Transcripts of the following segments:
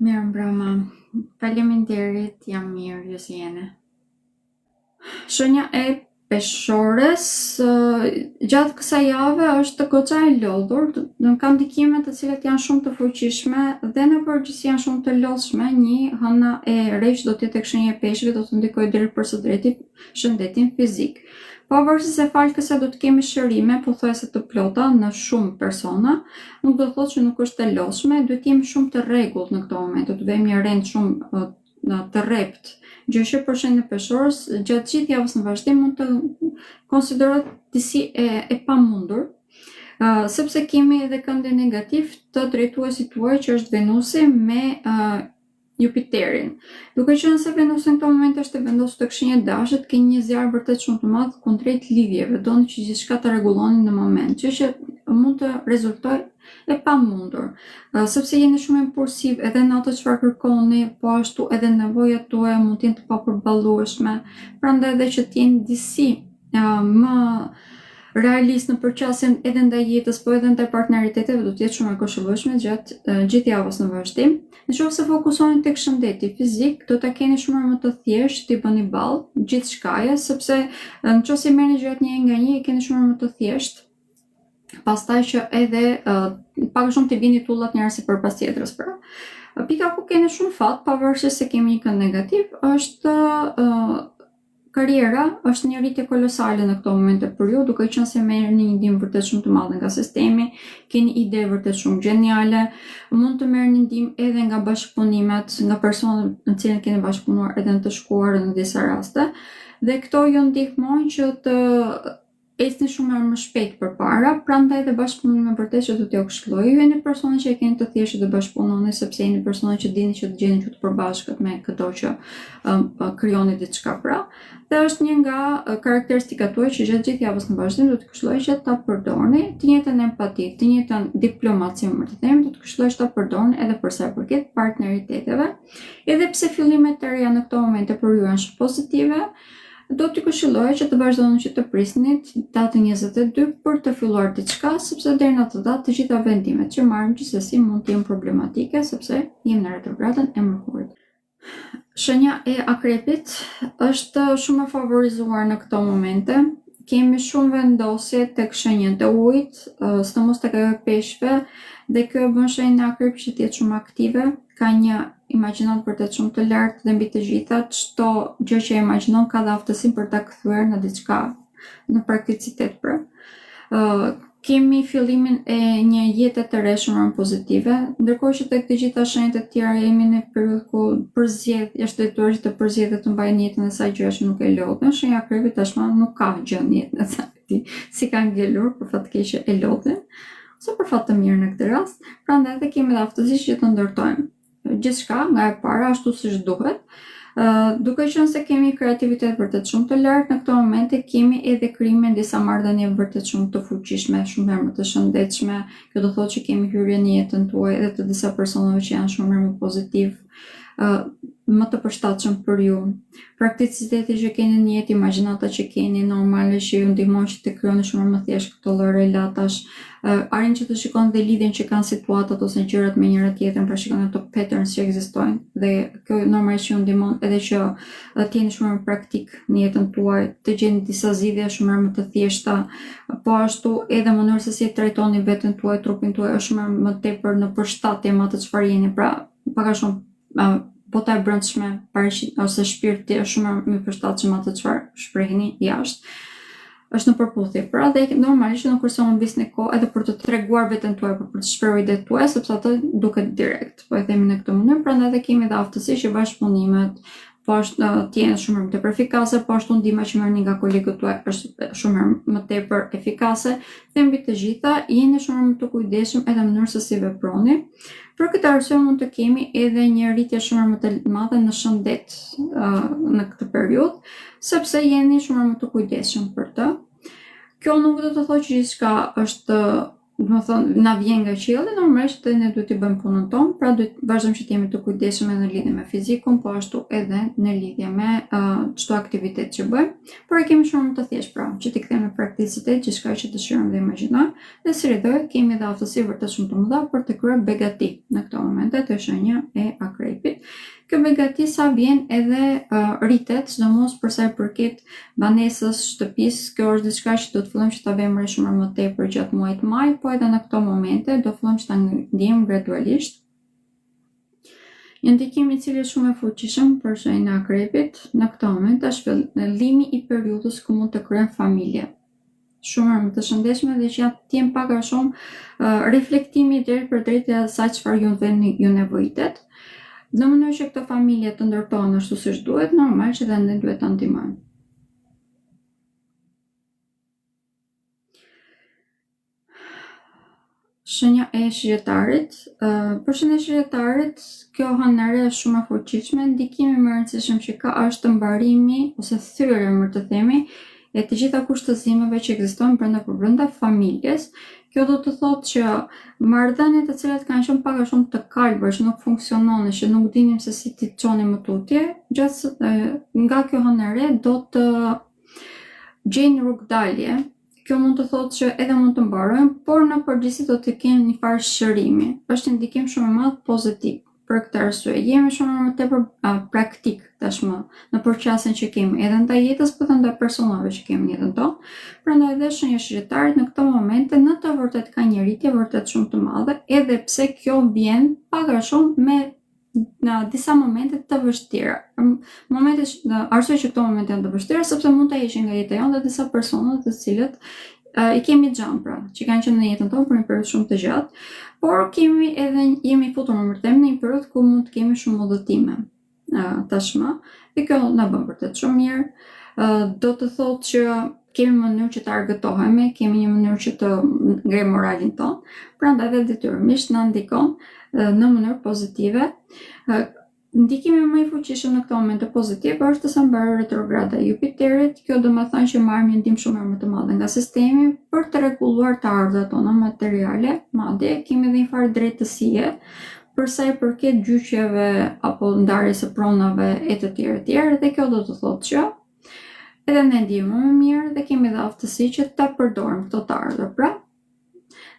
Mirëmbrëma. Faleminderit, jam mirë, ju si jeni. Shenja e peshores gjatë kësaj jave është goxha e lodhur, ka ndikime të cilat janë shumë të fuqishme dhe në përgjithësi janë shumë të lodhshme. Një hëna e re që do të jetë tek shenja e peshqve do të ndikojë drejtpërsëdrejti shëndetin fizik. Pavarësisht se falë kësaj do të kemi shërime pothuajse të plota në shumë persona, nuk do të thotë që nuk është e lodhshme, duhet të jemi shumë të rregullt në këto momente, të vëmë një rend shumë të rreptë, gjë që për shenjën e peshores gjatë gjithë javës në vazhdim mund të konsiderohet disi e, e pamundur. Uh, sepse kemi edhe këndin negativ të drejtuesit tuaj që është Venusi me uh, Jupiterin. Duke qenë se Venusi në këto momente është e vendosur tek shenja e Dashit, keni një zjarr vërtet shumë të madh kundrejt lidhjeve, doni që gjithçka ta rregulloni në moment, gjë që mund të rezultojë e pamundur, sepse jeni shumë impulsiv edhe në ato çfarë kërkoni, po ashtu edhe nevojat tuaja mund të jenë të papërballueshme, prandaj edhe që të jeni disi më realist në përqasjen edhe ndaj jetës, po edhe ndaj partneriteteve do të jetë shumë e këshillueshme gjatë gjithë javës në vazhdim. Në qoftë se fokusoheni tek shëndeti fizik, do ta keni shumë më të thjeshtë t'i bëni ballë gjithçkaje, sepse në qoftë se merrni gjërat një nga një, e keni shumë më të thjeshtë. Pastaj që edhe pak a shumë t'i vini tullat njëra sipër pas tjetrës pra. Pika ku keni shumë fat, pavarësisht se kemi një kënd negativ, është Karriera është një rritje kolosale në këto momente për ju, duke qenë se merrni një ndihmë vërtet shumë të madhe nga sistemi, keni ide vërtet shumë gjeniale, mund të merrni ndihmë edhe nga bashkëpunimet, nga personat me të cilët keni bashkëpunuar edhe në të shkuarën në disa raste, dhe këto ju ndihmojnë që të ecni shumë herë më shpejt përpara, prandaj dhe bashkëpunime vërtet që do t'ju këshilloj. Ju jeni persona që e keni të thjeshtë të bashkëpunoni sepse jeni persona që dini që të gjeni gjuhë të përbashkët me këdo që um, krijoni diçka pra. Dhe është një nga karakteristikat tuaja që gjatë gjithë javës në vazhdim do të këshilloj që ta përdorni, të njëjtën empati, të njëjtën diplomaci më të them, do të këshilloj që ta përdorni edhe për sa i përket partneriteteve. Edhe pse fillimet e reja në këto momente për ju janë shumë pozitive, Do t'ju këshilloja që të vazhdoni që të prisnit datën 22 për të filluar diçka, sepse deri në atë datë të gjitha vendimet që marrim gjithsesi mund të jenë problematike, sepse jemi në retrogradën e Mërkurit. Shenja e akrepit është shumë e favorizuar në këto momente. Kemi shumë vendosje tek shenjat e ujit, sidomos tek ajo e peshqve, dhe kjo e bën shenjën e akrepit që të jetë shumë aktive, ka një imagjinatë vërtet shumë të lartë dhe mbi të gjitha çdo gjë që imagjinon ka dhe aftësinë për ta kthyer në diçka në prakticitet pra. Ë uh, kemi fillimin e një jete të re shumë më pozitive, ndërkohë që tek të gjitha shenjat e tjera jemi në periudhë ku përzgjedh, është detyruar që të përzgjedhë dhe të mbajë në jetën e saj gjëra që nuk e lodhin. Shenja e akrepit tashmë nuk ka gjë në jetën e saj. S'i ka ngelur për fat të keq që e lodhin, ose për fat të mirë në këtë rast, prandaj dhe kemi dhe aftësi që të ndërtojmë gjithçka nga e para ashtu siç duhet. Uh, duke qenë se kemi kreativitet vërtet shumë të lartë në këto momente kemi edhe krijimin e disa marrëdhënie vërtet shumë të fuqishme, shumë herë më të shëndetshme. Kjo do thotë që kemi hyrje në jetën tuaj edhe të disa personave që janë shumë herë më pozitiv, uh, më të përshtatshëm për ju. Prakticiteti që keni në jetë, imagjinata që keni normale që ju ndihmon që të krijoni shumë më thjesht këto lloj relatash, uh, arrin që të shikoni dhe lidhjen që kanë situatat ose gjërat me njëra tjetrën, pra shikoni ato patterns që ekzistojnë dhe kjo normalisht që ju ndihmon edhe që të jeni shumë më praktik në jetën tuaj, të gjeni disa zgjidhje shumë më të thjeshta, po ashtu edhe mënyra se si e trajtoni veten tuaj, trupin tuaj është shumë më tepër në përshtatje me atë çfarë jeni, pra pak a shumë bota e brendshme paraqit ose shpirti është shumë më i përshtatshëm me atë çfarë shprehni jashtë. Është në përputhje. Pra dhe normalisht nuk është se humbisni kohë edhe për të treguar veten tuaj, por për të shprehur idetë tuaja, sepse ato duket direkt. Po e themi në këtë mënyrë, prandaj dhe kemi dhe aftësi që bashkëpunimet po ashtu të jenë shumë më tepër efikase, po ashtu ndihma që merrni nga kolegët tuaj është shumë më tepër efikase dhe mbi të gjitha jeni shumë më të kujdesshëm edhe në mënyrën se si veproni. Për këtë arsye mund të kemi edhe një rritje shumë më të madhe në shëndet në këtë periudhë, sepse jeni shumë më të kujdesshëm për të. Kjo nuk do të thotë që gjithçka është Domethënë, na vjen nga qielli, normalisht dhe ne duhet të bëjmë punën tonë, pra duhet vazhdojmë që të jemi të kujdesshëm edhe në lidhje me fizikun, po ashtu edhe në lidhje me çdo uh, aktivitet që bëjmë, por e kemi shumë të thjeshtë pra, që t'i kthejmë në prakticitet gjithçka që dëshirojmë dhe imagjinojmë, dhe si rrjedhojë kemi edhe aftësi vërtet shumë të mëdha për të kryer begati në këto momente te shenja e akrepit. Kjo begati sa vjen edhe uh, rritet, sidomos për sa i përket banesës, shtëpisë, kjo është diçka që do të fillojmë që ta vëmë re shumë më tepër gjatë muajit maj, po edhe në këto momente do fillojmë që ta ndjejmë gradualisht. Një ndikim i cili është shumë i fuqishëm për shenjën e akrepit në këto momente është fillimi i periudhës ku mund të krijojmë familje. Shumë më të shëndetshme dhe që janë të jenë pak a shumë uh, reflektimi i drejtpërdrejtë i asaj çfarë ju vjen ju nevojitet. Në mënyrë që këto familje të ndërtohen ashtu siç duhet, normal që dhe ne duhet ta ndihmojmë. Shenja e shigjetarit, për shenjën e shigjetarit, kjo hënë e re është shumë e fuqishme, ndikimi më i rëndësishëm që ka është mbarimi ose thyerja, më të themi, e të gjitha kushtëzimeve që ekzistojnë brenda për brenda familjes. Kjo do të thotë që marrëdhëniet të cilat kanë qenë pak a shumë të kalbura, që nuk funksiononin, që nuk dinim se si t'i çonim më tutje, gjatë nga kjo hënë e re do të gjejnë rrugëdalje Kjo mund të thotë që edhe mund të mbarojnë, por në përgjithësi do të kenë një farë shërimi. Është një ndikim shumë i madh pozitiv për këtë arsye. Jemi shumë më tepër uh, praktik tashmë në përqasjen që kemi edhe ndaj jetës, por edhe ndaj personave që kemi në jetën tonë. Prandaj edhe shenja e shigjetarit në këto momente në të vërtetë ka një rritje vërtet shumë të madhe, edhe pse kjo vjen pak a shumë me në disa momente të vështira. Momente në arsye që këto momente janë të vështira sepse mund të heqin nga jeta jonë dhe disa persona të cilët uh, i kemi xhan pra, që kanë qenë në jetën tonë për një periudhë shumë të gjatë, por kemi edhe jemi futur më them në një periudhë ku mund të kemi shumë udhëtime uh, tashmë dhe kjo na bën vërtet shumë mirë. Uh, do të thotë që kemi mënyrë që të argëtohemi, kemi një mënyrë që të ngrejmë moralin tonë, prandaj dhe detyrimisht na ndikon në mënyrë pozitive. Ndikimi më i fuqishëm në këto momente pozitiv është sa mbaron retrograda e Jupiterit. Kjo do të thonë që marrim një ndihmë shumë më të madhe nga sistemi për të rregulluar të ardhurat tona materiale, madje kemi edhe një farë drejtësie për sa i përket gjyqeve apo ndarjes së pronave e të tjerë e tjerë dhe kjo do të thotë që Edhe ne ndihemi më mirë dhe kemi dhe aftësi që ta përdorim këto të ardhura, pra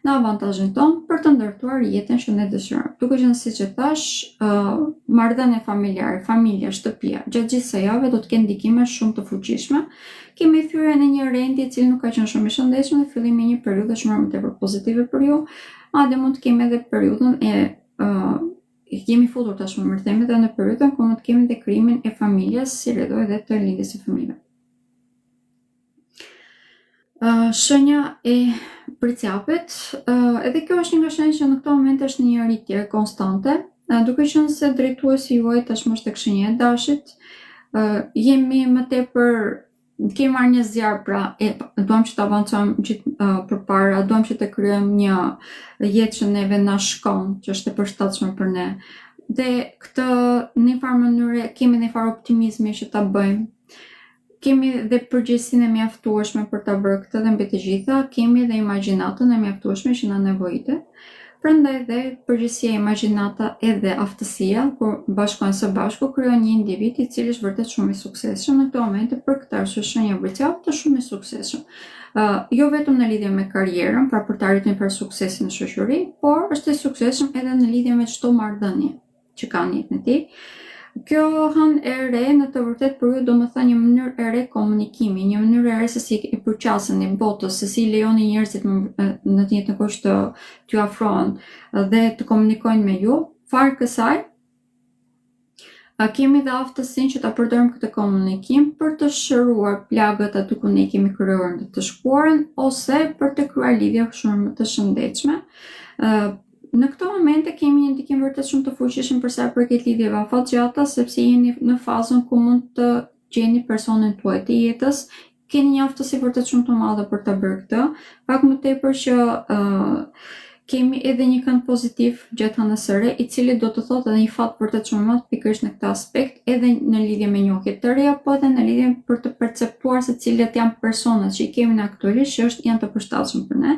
në avantazhin tonë për të ndërtuar jetën që ne dëshirojmë. Duke qenë siç e thashë, uh, marrëdhënia familjare, familja, shtëpia, gjatë gjithë kësaj jave do të kenë ndikime shumë të fuqishme. Kemi thyerjen e një rendi i cili nuk ka qenë shumë i shëndetshëm dhe fillimi i një periudhe shumë më tepër pozitive për ju. Madje mund të kemi edhe periudhën e uh, jemi futur tashmë më themi dhe në periudhën ku mund të kemi dhe krijimin e familjes si rrjedhojë edhe të lindjes së fëmijëve. Uh, shenja e bricjapit, uh, edhe kjo është një nga shenjat që në këto momente është në një rritje konstante, uh, duke qenë se drejtuesi juaj tashmë është tek shenja e dashit, uh, jemi më tepër kemi marrë një zjarr pra e duam që të avancojmë gjithë uh, përpara, duam që të krijojmë një jetë që neve na shkon, që është e përshtatshme për ne. Dhe këtë në një farë mënyre kemi një farë optimizmi që ta bëjmë. Kemi dhe përgjegjësinë e mjaftueshme për ta bërë këtë dhe mbi të gjitha kemi dhe imagjinatën e mjaftueshme që na nevojitet. Prandaj dhe përgjegjësia, imagjinata edhe aftësia kur bashkohen së bashku krijojnë një individ i cili është vërtet shumë i suksesshëm në këto momente për këtë arsye shenja e bricjapit është shumë i suksesshëm. Uh, jo vetëm në lidhje me karrierën, pra për të arritur një farë suksesi në shoqëri, por është i suksesshëm edhe në lidhje me çdo marrëdhënie. që ka në jetën e tij. Kjo hënë e re në të vërtetë për ju do të thotë një mënyrë e re komunikimi, një mënyrë e re se si i përqaseni botës, se si i lejoni njerëzit në, në të njëjtën kohë që të t'ju afrohen dhe të komunikojnë me ju. Falë kësaj, a kemi dhe aftësinë që ta përdorim këtë komunikim për të shëruar plagët aty ku ne kemi krijuar në të shkuarën ose për të krijuar lidhje shumë më të shëndetshme. Në këto momente kemi një ndikim vërtet shumë të fuqishëm për sa i përket lidhjeve afatgjata, sepse jeni në fazën ku mund të gjeni personin tuaj të jetës, keni një aftësi vërtet shumë të madhe për ta bërë këtë, pak më tepër që uh, kemi edhe një kënd pozitiv gjatë hënës së re, i cili do të thotë edhe një fat vërtet shumë i madh pikërisht në këtë aspekt, edhe në lidhje me njohje të reja, po edhe në lidhje për të perceptuar se cilët janë personat që i kemi në aktualisht që është janë të përshtatshëm për ne.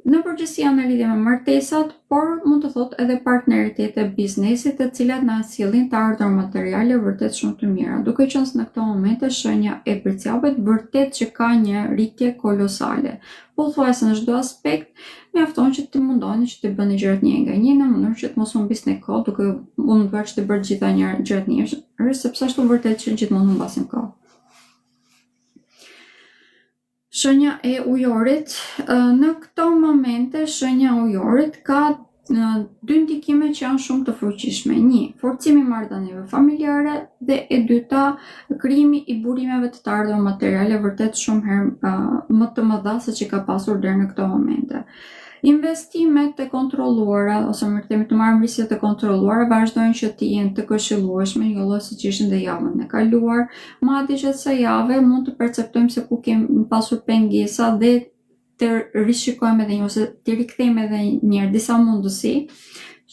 Në përgjithësi janë në lidhje me martesat, por mund të thotë edhe partneritete biznesi të cilat na sjellin të ardhura materiale vërtet shumë të mira. Duke qenë se në këto momente shenja e Bricjapit vërtet që ka një rritje kolosale. Pothuajse në çdo aspekt, mjafton që të mundoheni që të bëni gjërat një nga një në mënyrë që të mos humbisni kohë duke u munduar që të bëni të gjitha gjërat njëherë, sepse ashtu vërtet që gjithmonë humbasim kohë. Shenja e ujorit, në këto momente shenja e ujorit ka dy ndikime që janë shumë të fuqishme. Një, forcimi i marrëdhënieve familjare dhe e dyta, krijimi i burimeve të të ardhurave materiale vërtet shumë herë më të mëdha se që ka pasur deri në këto momente. Investimet e kontrolluara ose më themi të marrim risqe të kontrolluara vazhdojnë që të jenë të këshillueshme, njëlloj siç ishin dhe javën e kaluar. Madje gjatë kësaj jave mund të perceptojmë se ku kemi pasur pengesa dhe të rishikojmë edhe një ose të rikthejmë edhe një herë disa mundësi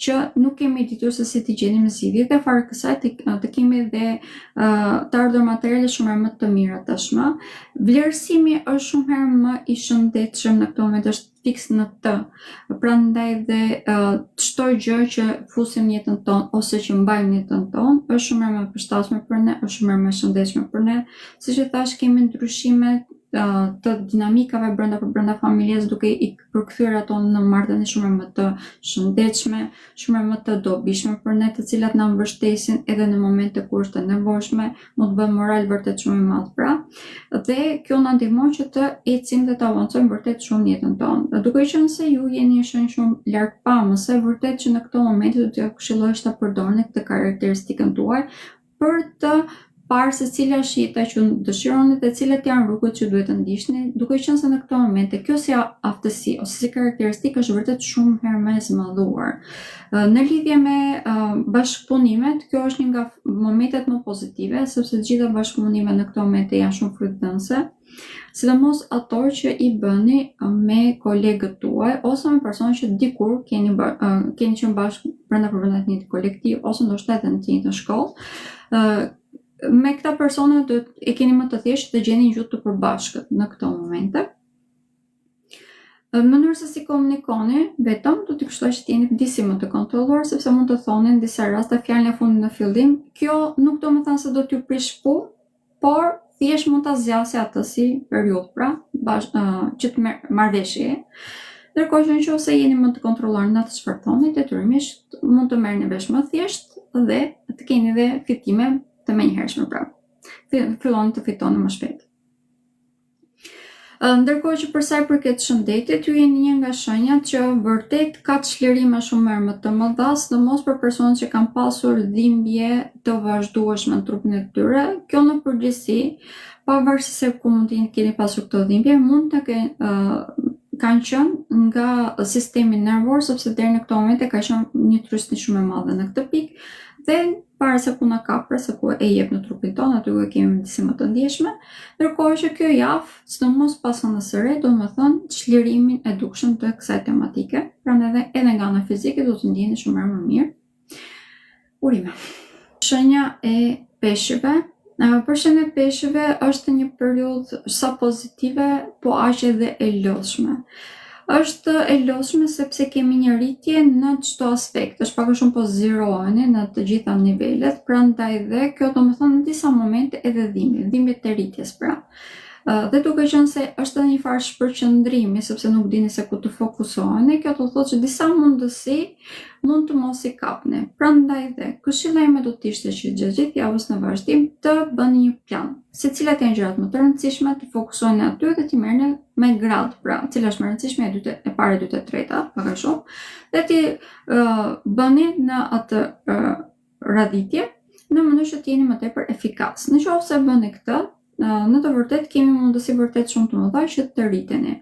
që nuk kemi ditur se si të gjenim zgjidhje dhe falë kësaj të, të kemi dhe të ardhura materiale shumë herë më të mira tashmë. Vlerësimi është shumë herë më i shëndetshëm në këtë moment është fiks në të. Prandaj dhe çdo gjë që fusim në jetën tonë ose që mbajmë në jetën tonë është shumë herë më e përshtatshme për ne, është shumë herë më e shëndetshme për ne. Siç e thashë, kemi ndryshime të dinamikave brenda për brenda familjes duke i përkthyer ato në marrëdhënie shumë më të shëndetshme, shumë më të dobishme për ne, të cilat na mbështesin edhe në momente kur është e nevojshme, mund të bëjë moral vërtet shumë i madh pra. Dhe kjo na ndihmon që të ecim dhe të avancojmë vërtet shumë në jetën tonë. Duke qenë se ju jeni një shenjë shumë largpamëse, vërtet që në këto momente do t'ju këshilloj ta përdorni këtë karakteristikën tuaj për të parë se cila është jeta që dëshironi dhe cilat janë rrugët që duhet të ndiqni, duke qenë se në këto momente kjo si aftësi ose si karakteristikë është vërtet shumë herë më e zmadhuar. Në lidhje me bashkëpunimet, kjo është një nga momentet më pozitive, sepse të gjitha bashkëpunimet në këto momente janë shumë frytdhënëse, sidomos ato që i bëni me kolegët tuaj ose me persona që dikur keni keni qenë bashkë brenda për brenda të njëjtit kolektiv ose ndoshta edhe në të njëjtën shkollë. Me këta persona do e keni më të thjeshtë të gjeni një gjuhë të përbashkët në këto momente. Në mënyrën se si komunikoni, vetëm do t'ju këshilloj që të jeni disi më të kontrolluar, sepse mund të thoni në disa raste fjalën e fundit në fillim. Kjo nuk do të thënë se do t'ju prish punë, por thjesht mund ta zgjasë atë si periudhë, pra, bash, uh, që të marrëveshje. Ndërkohë që nëse jeni më të kontrolluar në atë çfarë thoni, detyrimisht mund të merrni vesh më thjesht dhe të keni dhe fitime të menjëhershme pra. Filloni të fitoni më shpejt. Ndërkohë që për sa i përket shëndetit, ju jeni një nga shenjat që vërtet ka çlirime shumë herë më të mëdha, sidomos për personat që kanë pasur dhimbje të vazhdueshme në trupin e tyre. Kjo në përgjithësi, pavarësisht se ku mund të keni pasur këto dhimbje, mund të kenë kanë qenë nga sistemi nervor, sepse deri në këto momente ka qenë një trysni shumë e madhe në këtë pikë dhe para se ku na kap, pra se ku e jep në trupin tonë, aty ku e kemi disi më të ndjeshme. Ndërkohë që kjo javë, sidomos pas hënës së re, do të thonë çlirimin e dukshëm të kësaj tematike, prandaj edhe edhe nga ana fizike do të ndjeni shumë herë më mirë. Urime. Shenja e peshqve. Për shenjën e peshqve është një periudhë sa pozitive, po aq edhe e lodhshme. Është e lodhshme sepse kemi një rritje në çdo aspekt. Është pak a shumë po zgjeroheni në të gjitha nivelet, prandaj dhe kjo do të thonë në disa momente edhe dhimbje, dhimbje të rritjes pra. Dhe duke qenë se është edhe një farë shpërqendrimi, sepse nuk dini se ku të fokusoheni, kjo do të thotë që disa mundësi mund të mos i kapni. Prandaj dhe këshilla ime do të ishte që gjatë gjithë javës në vazhdim të bëni një plan se cilat janë gjërat më të rëndësishme, të fokusoheni aty dhe t'i merrni me gradë, pra cila është më e rëndësishme, e dyta, e para, e dyta, e treta, pak a shumë, dhe t'i uh, bëni në atë uh, radhitje në mënyrë që të jeni më tepër efikas. Në qoftë se bëni këtë, në të vërtetë kemi mundësi vërtet shumë të mëdha që të rriteni.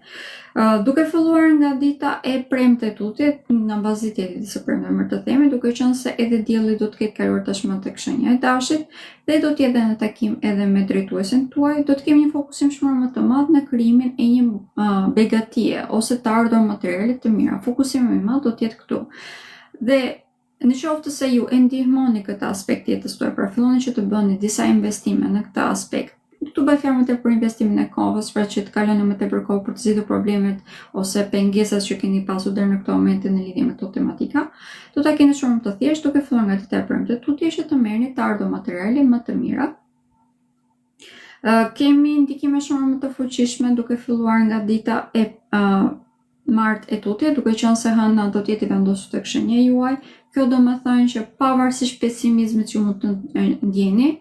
Duke filluar nga dita e premte tutje, nga mbasditja e ditës së premte më të themi, duke qenë se edhe dielli do të ketë kaluar tashmë tek shenja e dashit dhe do të jetë në takim edhe me drejtuesin tuaj, do të kemi një fokusim shumë më të madh në krijimin e një begatie ose të ardhur materiale të mira. Fokusimi më i madh do të jetë këtu. Dhe Në qoftë se ju e ndihmoni këtë aspekt jetës tuaj, pra filloni që të bëni disa investime në këtë aspekt. Këtu bëhet fjalë më tepër për investimin e kohës, pra që të kaloni më tepër kohë për të zgjidhur problemet ose pengesat që keni pasur deri në këto momente në lidhje me këto tematika. Do ta keni shumë të thjeshtë duke filluar nga dita e premte tutje që të merrni të ardhura materiale më të mira. Kemi ndikime shumë më të fuqishme duke filluar nga dita e martë e tutje, duke qenë se hëna do të jetë i vendosur tek shenja juaj, kjo do me thënë që pavarësisht pesimizmit që mund të ndjeni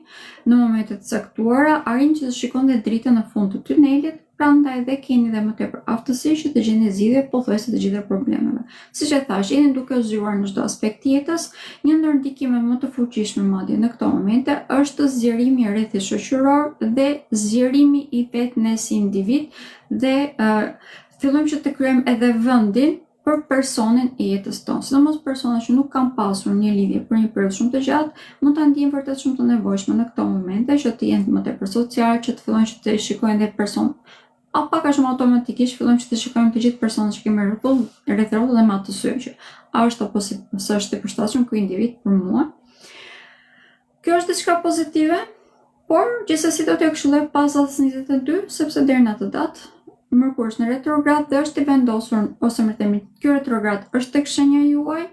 në momente të caktuara, arrini që të shikoni dritën në fund të tunelit, prandaj dhe keni dhe më tepër aftësi që të gjeni zgjidhje pothuajse të gjitha problemeve. Siç e thashë, jeni duke u zgjeruar në çdo aspekt të jetës, një ndër ndikimet më të fuqishme madje në këto momente është zgjerimi i rrethit shoqëror dhe zgjerimi i vetë ne si individ dhe uh, Fillojmë që të krijojmë edhe vendin për personin e jetës tonë. Sidomos persona që nuk kanë pasur një lidhje për një periudhë shumë të gjatë, mund ta ndjejnë vërtet shumë të nevojshme në këto momente që të jenë më tepër social, që të fillojnë që të shikojnë dhe person a pak a shumë automatikisht fillojmë që të shikojmë të gjithë personat që kemi rreth rreth rrotull dhe me atë sy që a është apo si s'është i përshtatshëm ky individ për mua. Kjo është diçka pozitive, por gjithsesi do t'ju këshilloj pas datës 22, sepse deri në atë datë Mërkur është në retrograd dhe është i vendosur ose më themi kjo retrograd është tek shenja juaj,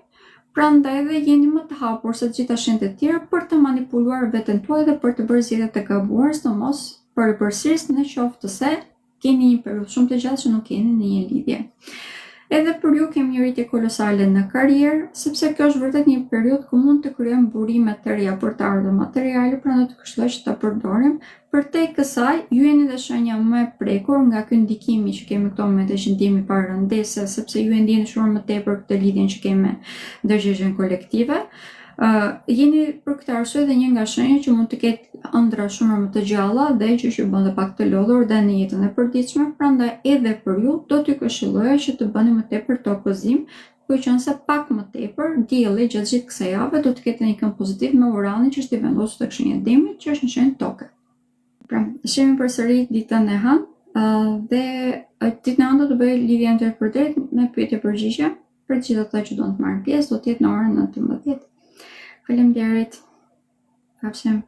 prandaj dhe jeni më të hapur se të gjitha shenjat e tjera për të manipuluar veten tuaj dhe për të bërë zgjedhje të gabuar, sidomos për përsëris në qoftë se Keni një periudhë shumë të gjatë që nuk jeni në një lidhje. Edhe për ju kemi një rritje kolosale në karrierë, sepse kjo është vërtet një periudhë ku mund të krijojmë burime të reja për të ardhur materiale, prandaj të këshilloj që ta përdorim. Përtej kësaj, ju jeni dhe shenja më e prekur nga ky ndikimi që kemi këto momente që ndihemi pak rëndesë, sepse ju e ndjeni shumë më tepër këtë lidhjen që kemi me ndërgjegjen kolektive. Uh, jeni për këtë arsye dhe një nga shenjat që mund të ketë ëndrra shumë më të gjalla dhe që ju bën dhe pak të lodhur dhe në jetën e përditshme, prandaj edhe për ju do t'ju këshilloja që të bëni më tepër tokëzim, duke qenë se pak më tepër dielli gjatë gjithë kësaj jave do të ketë një kënd pozitiv me Uranin që është i vendosur tek shenja e Demit, që është një shenjë toke. Pra, shihemi përsëri ditën e hënë dhe ditën e hënë do të bëj lidhjen drejtpërdrejt me pyetje përgjigje. Për të gjithë ata që duan të marrin pjesë, do të jetë në orën 19. Faleminderit. Kafshim.